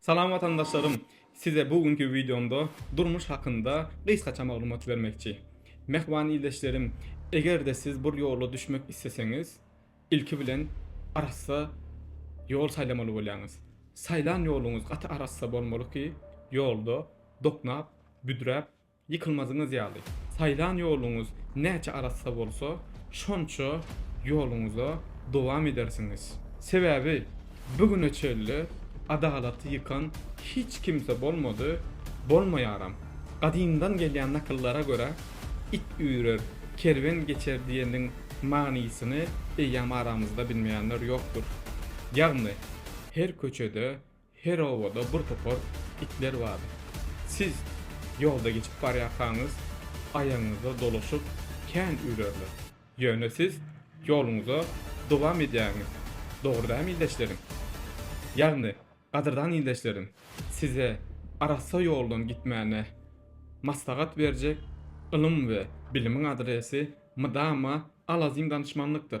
Salam watandaşlarym! Size bu günki wideomda durmuş hakynda gysgaça maglumat bermekçi. Mähriban ildeşlerim, eger-de siz bir ýola düşmek isleseňiz, ilki bilen arassa ýol saýlamaly bolýaňyz. Saýlan ýoluňyz gaty arassa bolmaly ki, ýolda doknap, büdräp Ýykylmazyňyz ýaly. Saýlan ýoluňyz näçe arassa bolsa, şonça ýoluňyza dowam edersiňiz. Sebäbi bu güne çenli adalaty ýykan hiç kimse bolmady, bolmaýaram. Gadymdan gelýän nakyllara görä, It üýrer, kerwen geçer diýeniň manysyny eýýäm aramyzda bilmeýänler ýokdur. Ýagny, her köçede Her obada bir topar itler bardyr. Siz ýolda geçip barýarkaňyz aýagyňyza dolaşyp kän ürerler. Ýöne siz ýoluňyza dowam edýäňiz. Dogry dämi ildeşlerim? Ýagny, gadyrdan ildeşlerim, size arassa ýoldan gitmäne maslahat berjek ylym we bilimiň adresi mydama Al-Azim danyşmanlykdyr.